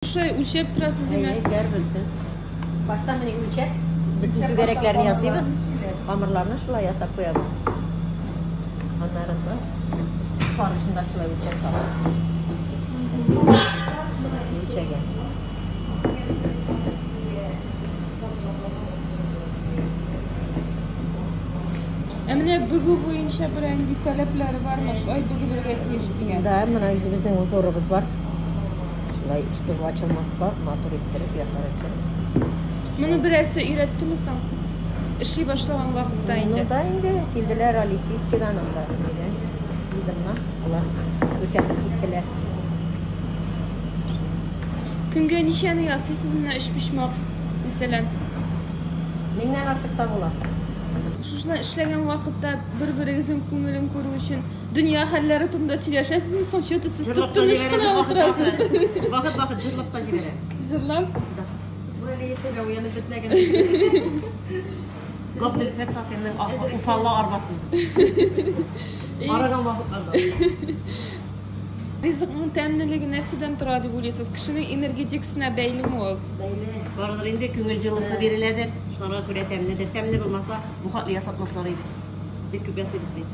Шулай үлчәп торасыз димәк? Әйе, һәрберсен. Башта менә үлчәп, бөтен түгәрәкләрне ясыйбыз. Камырларны шулай ясап куябыз. Аннары соң фарышын да шулай үлчәп салабыз. Үлчәгән. Ә менә бөгү буенча берәр нинди таләпләре бармы? Шулай бөгелергә тиеш дигән. Да, менә үзебезнең узорыбыз бар. Шулай, чтобы ачылмаска, матур иттереп ясар өчен. Моны берәрсе өйрәттеме соң? Эшли башлаган вакытта инде. Ну да инде, килделәр Алисийскийдан анда. Идемнан алар күрсәтеп киттеләр. Көнгә ничәне ясыйсыз менә өчпочмак, мәсәлән? Меңнән артык та була. Шушылай эшләгән вакытта бер-берегезнең күңелен күрү өчен дөнья хәлләре турында сөйләшәсезме соң? Чё-то сез тып-тыныч кына утырасыз. Вакыт-вакыт җырлап та җибәрәбез. Җырлап? Да. Бу әле иртәгә уянып бетмәгән. Габделфәт Сафинның Уфалла арбасын. Арыган вакытларда. Ризыкның тәмлелеге нәрсәдән тора дип уйлыйсыз? Кешенең энергетикасына бәйлеме ул? Бәйле. Барыдыр инде, күңел җылысы биреләдер. Шуларга күрә тәмледер. Тәмле булмаса, бу хәтле ясатмаслар иде. Бик күп ясыйбыз бит.